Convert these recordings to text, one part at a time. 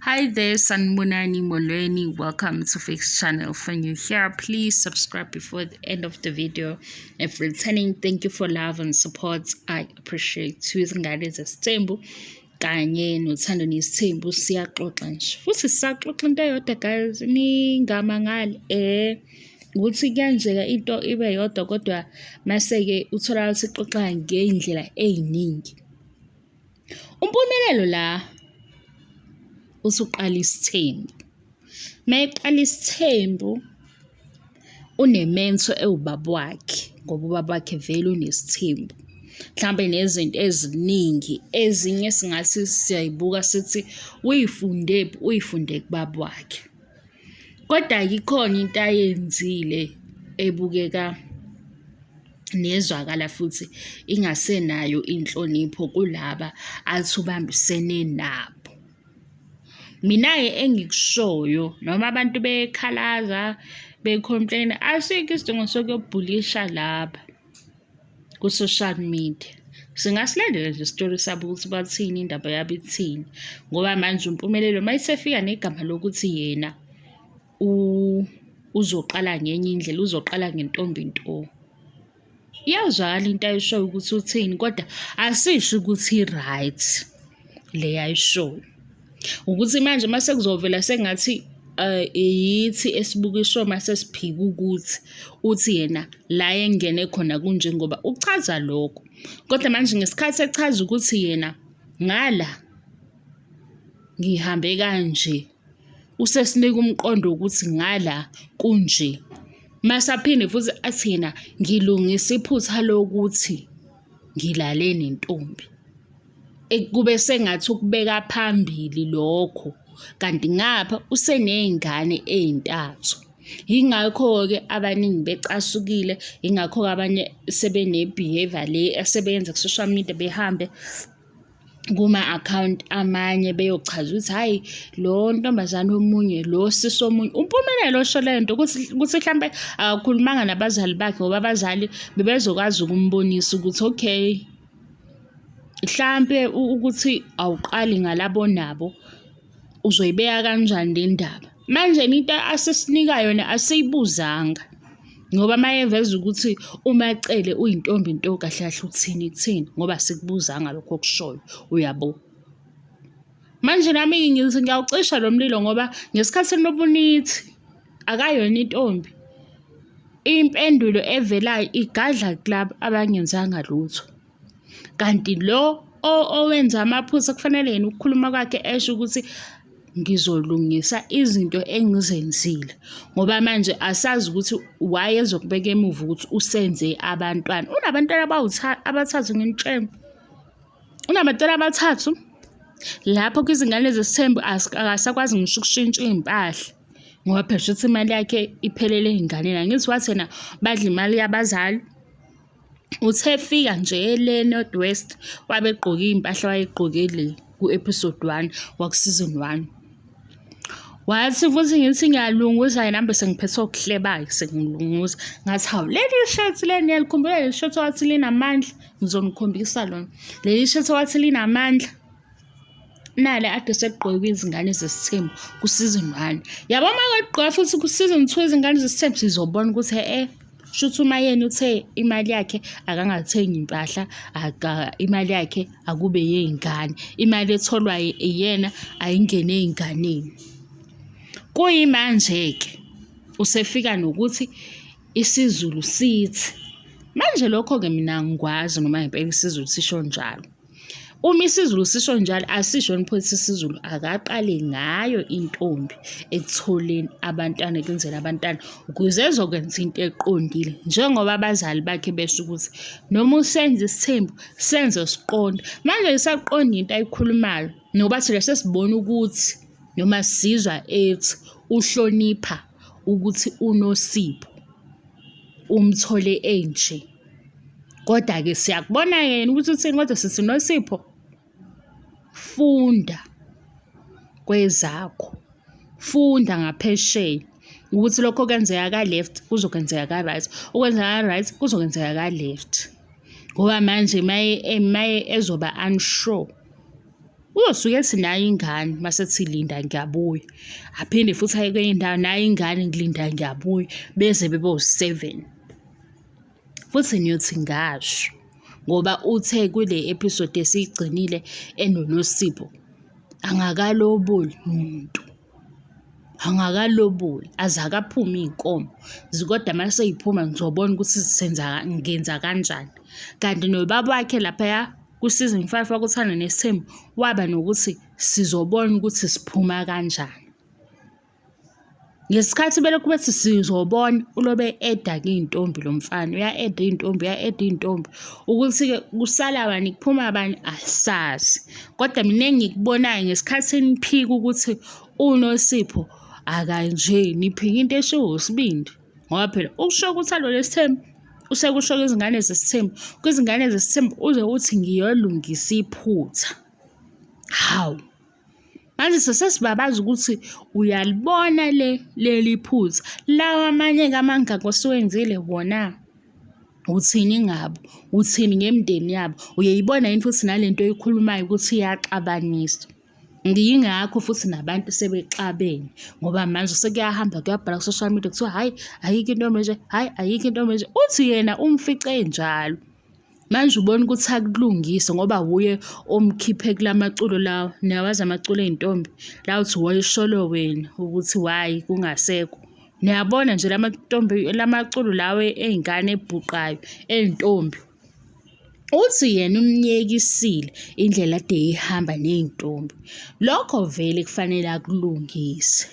Hi there, Sanibonani Molweni. Welcome to Fix Channel. For new here, please subscribe before the end of the video. If returning, thank you for love and support. I appreciate you. Izingane zesithembu kanye noThando Nesithembu siyaxoxa nje. Futhi sisaxoxa into eyodwa guys, ningamangali ukuthi kuyenzeka into ibe yodwa kodwa mase-ke utholakala sixoxa ngey'ndlela ey'ningi. UMpumelelo la usuqala isithembu. Mayeqala isithembu unemenso ewubaba wakhe ngoba ubaba wakhe vele unesithembu. Mhlampe nezinto eziningi ezinye singathi siyayibuka sithi uyifundephi, uyifunde kubaba wakhe. Kodwa-ke ikhona into ayenzile ebukeka nezwakala futhi ingasenayo inhlonipho kulaba athi ubambisene nabo. Mina-ke engikushoyo noma abantu bekhalaza be-complain-a asikho isidingo sokuyobhulisha laba ku-social media. Singasilandela nje isitori sabo ukuthi bathini, indaba yabo ithini ngoba manje uMpumelelo uma esefika negama lokuthi yena uzoqala ngenye indlela, uzoqala ngentombi nto. Iyazwakala into ayishoyo ukuthi uthini kodwa asisho ukuthi i-right le ayishoyo. Ukuthi manje uma sekuzovela sengathi yithi esibuka ishow mase siphika ukuthi uthi yena la engene khona kunje ngoba uchaza lokho. Kodwa manje ngesikhathi echaza ukuthi yena ngala ngihambe kanje usesinika umqondo wokuthi ngala kunje. Mase aphinde futhi athi yena ngilungisa iphutha lokuthi ngilale nentombi. Kube sengathi ukubeka phambili lokho kanti ngapha useney'ngane ey'ntathu. Yingakho-ke abaningi becasukile, yingakho-ke abanye sebene-behaviour le asebeyenza ku-social media behambe kuma-akhawunti amanye beyochaza ukuthi hhayi lo ntombazane omunye lo sisi omunye. UMpumelelo osho le nto ukuthi ukuthi hlampe akakhulumanga nabazali bakhe ngoba abazali bebezokwazi ukumbonisa ukuthi okay, hlampe ukuthi awuqali ngalabo nabo uzoyibeka kanjani le ndaba. Manje into asesinika yona asiyibuzanga ngoba uma eveza ukuthi uMaCele uyintombi nto kahle kahle uthini kuthini ngoba asikubuzanga lokho okushoyo uyabo. Manje nami ngithi ngiyawucisha lo mlilo ngoba ngesikhathi nobunithi akayona intombi. Impendulo evelayo igadla kulaba abangenzanga lutho. Kanti lo owenza amaphutha kufanele yena ukukhuluma kwakhe esho ukuthi ngizolungisa izinto engizenzile ngoba manje asazi ukuthi why ezokubeka emuva ukuthi usenze abantwana. Unabantwana abathathu nginitshela. Unabantwana abathathu lapho kwizingane zesithembu akasakwazi ngisho ukushintsha iy'mpahla ngoba phela shuthi imali yakhe iphelele ey'nganeni. Angithi wathi yena badla imali yabazali. Uthe efika nje le North West wabe egqoke iy'mpahla wayegqoke le ku-episode one waku-season one. Wathi futhi ngithi ngiyalunguza yena mbe sengiphethe okuhleba-ke sengilunguza. Ngathi hawu leli shirt leli niyalikhumbula leli shirt wathi linamandla ngizonikhombisa lona. Leli shirt wathi linamandla nale ade sekugqoke kwizingane zesithembu ku-season one. Yabo uma kugqoka futhi ku-season two izingane zesithembu sizobona ukuthi e-e shuthi uma yena uthe imali yakhe akangathengi impahla imali yakhe akube yey'ngane. Imali etholwa iyena ayingene ey'nganeni. Kuyimanje-ke usefika nokuthi isiZulu sithi. Manje lokho-ke mina angikwazi noma ngempela isiZulu sisho njalo. Uma isiZulu sisho njalo asisho nipho ukuthi isiZulu akaqale ngayo intombi ekutholeni abantwana ekwenzeni abantwana ukuze ezokwenza into eqondile njengoba abazali bakhe besho ukuthi noma usenza isithembu senze siqonde. Manje isaqonda into ayikhulumayo noba thina sesibona ukuthi noma sizwa ethi uhlonipha ukuthi uNosipho umthole enje. Kodwa-ke siyakubona yena ukuthi uthini kodwa sithi Nosipho funda kwezakho, funda ngaphesheya ukuthi lokho okwenzeka ka-left kuzokwenzeka ka-right, okwenzeka ka-right kuzokwenzeka ka-left. Ngoba manje maye maye ezoba unsure. Uyosuke ethi nayi ingane masethi linda ngiyabuya. Aphinde futhi aye kwenye indawo nayi ingane ngilinda ngiyabuya beze bebe u-seven. Futhi niyothi ngasho ngoba uthe kule episode esiyigcinile enoNosipho angakaloboli muntu. Angakaloboli aze akaphume iy'nkomo kodwa uma sey'phuma ngizobona ukuthi senza ngenza kanjani. Kanti nobaba wakhe laphaya ku-season 5 wakuthanda nesithembu waba nokuthi sizobona ukuthi siphuma kanjani. Ngesikhathi belokhu bethi sizobona ulobe e-eda-ke iy'ntombi lo mfana, uya-eda iy'ntombi, uya-eda iy'ntombi. Ukuthi-ke kusala bani kuphuma bani asazi. Kodwa mina engikubonayo ngesikhathi niphika ukuthi uNosipho akanje, niphika into eshiwo uSibindi. Ngoba phela ukusho ukuthi alo lesithembu usekusho kwizingane zesithembu, kwizingane zesithembu uze uthi ngiyolungisa iphutha. Hawu! Manje sesesibabaza ukuthi uyalibona le leli phutha. Lawa amanye-ke amangaka osuwenzile wona uthini ngabo? Uthini ngemindeni yabo? Uyayibona yini futhi nale nto oyikhulumayo ukuthi iyaxabanisa? Yingakho futhi nabantu sebexabene ngoba manje sekuyahamba kuyabhalwa ku-social media kuthiwa hhayi ayikho into manje, hhayi ayikho into manje. Uthi yena umfice enjalo. Manje ubona ukuthi akulungise ngoba wuye omkhiphe kula maculo lawa. Niyawazi amaculo ey'ntombi la uthi wayisholo wena ukuthi why kungasekho. Niyabona nje la mantombi la maculo lawa ey'ngane ebhuqayo ey'ntombi. Uthi yena umyekisile indlela ade eyihamba ney'ntombi. Lokho vele kufanele akulungise.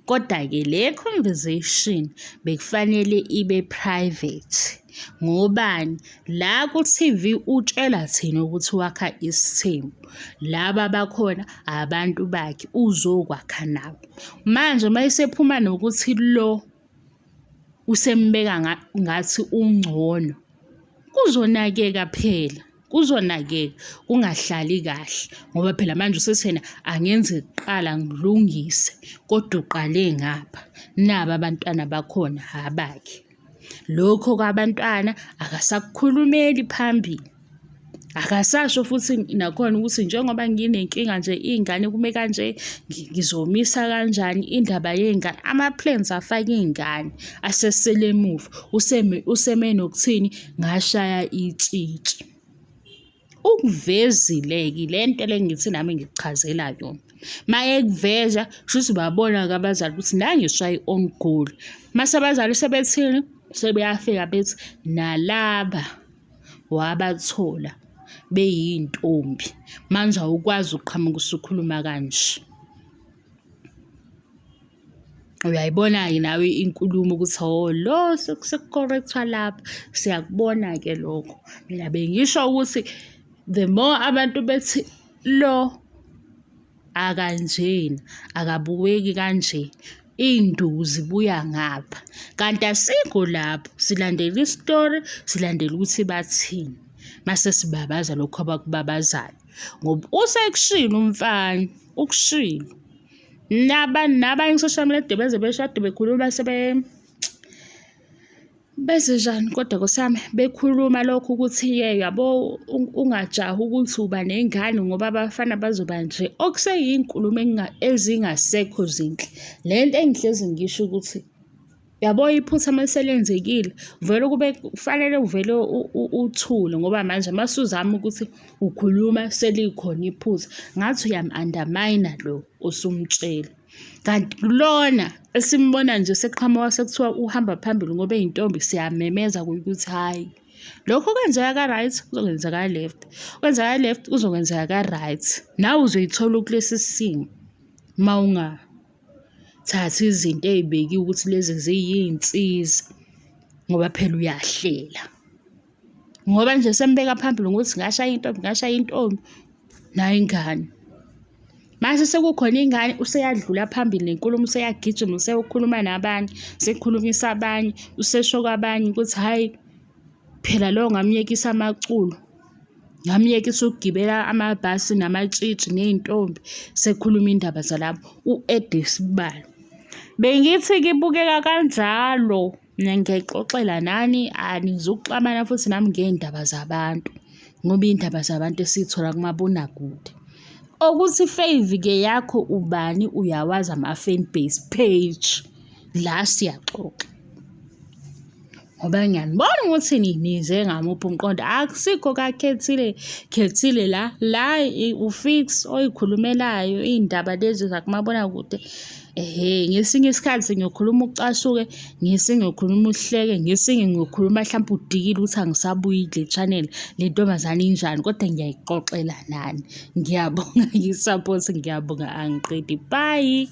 Kodwa-ke le conversation bekufanele ibe private. Ngobani? La ku-T_V utshela thina ukuthi wakha isithembu. Laba abakhona abantu bakhe uzokwakha nabo. Manje uma esephuma nokuthi lo usembeka ngathi ungcono, kuzonakeka phela, kuzonakeka kungahlali kahle ngoba phela manje usethi yena angenze kuqala ngilungise kodwa uqale ngapha, naba abantwana bakhona abakhe. Lokho kwabantwana akasakukhulumeli phambili. Akasasho futhi nakhona ukuthi njengoba nginenkinga nje iy'ngane kume kanje ngizomisa kanjani indaba yey'ngane. Ama-plans afake iy'ngane asesele emuva useme useme nokuthini ngashaya itshitshi. Ukuvezile-ke le nto le ngithi nami ngikuchazela yona. Mayekuveza kushuthi babona-ke abazali ukuthi nangu eshaya i-own goal. Mase abazali sebethini? Sebeyafika bethi nalaba wabathola beyiy'ntombi manje awukwazi ukuqhamuka usukhuluma kanje. Uyayibona-ke nawe inkulumo ukuthi hho lo sekukorrekthwa lapha, siyakubona-ke lokho. Mina bengisho ukuthi the more abantu bethi lo akanjena, akabukeki kanje, iy'nduku zibuya ngapha. Kanti asikho lapho, silandela isitori, silandela ukuthi bathini. Mase sibabaza lokhu abakubabazayo ngoba usekushilo umfana, ukushilo. Nabanye ku-social media beze beshade bekhuluma sebe beze njani kodwa nkosi yami bekhuluma lokho ukuthi ye yabo ungajahi ukuthi uba nengane ngoba abafana bazoba nje okuseyiy'nkulumo ezingasekho zinhle. Le nto engihlezi ngisho ukuthi yabo iphutha uma selenzekile vele kube kufanele uvele uthule ngoba manje uma usuzama ukuthi ukhuluma selikhona iphutha ngathi uyam-undermine lo osumtshela. Kanti lona esimbona nje seqhamuka sekuthiwa uhamba phambili ngoba eyintombi siyamemeza kuye ukuthi hhayi lokhu okwenzeka ka-right kuzokwenzeka ka-left, okwenzeka ka-left kuzokwenzeka ka-right. Nawe uzoyithola ukulesi simo uma ungathathi izinto ey'bekiwe ukuthi lezi ziyiy'nsiza ngoba phela uyahlela. Ngoba nje sembeka phambili ngokuthi ngashaya intombi, ngashaya intombi, nayo ingane. Mase sekukhona ingane useyadlula phambili nenkulumo useyagijima useyokhuluma nabanye, usekhulumisa abanye, usesho kwabanye ukuthi hhayi phela lo ngamyekisa amaculo. Ngamyekisa ukugibela amabhasi namatshitshi ney'ntombi sekhuluma iy'ndaba zalapho u-ede isibalo. Bengithi-ke ibukeka kanjalo. Mina ngiyayixoxela nani anizukuxabana futhi nami ngey'ndaba zabantu ngoba iy'ndaba zabantu esiy'thola kumabonakude. Okuthi fave-ke yakho ubani uyawazi ama-fan base page la siyaxoxa. Ngoba ngiyanibona ukuthi nize ngamuphi umqondo akusikho kakhethile khethile la la ufix oyikhulumelayo iy'ndaba lezi zakumabonakude Ehhe, ngesinye isikhathi ngiyokhuluma ucasuke, ngesinye ngiyokhuluma uhleke, ngesinye ngiyokhuluma hlampe udikile ukuthi angisabuyi kule channel, le ntombazane injani kodwa ngiyayixoxela nani. Ngiyabonga ngi-support, ngiyabonga angiqedi. Bye.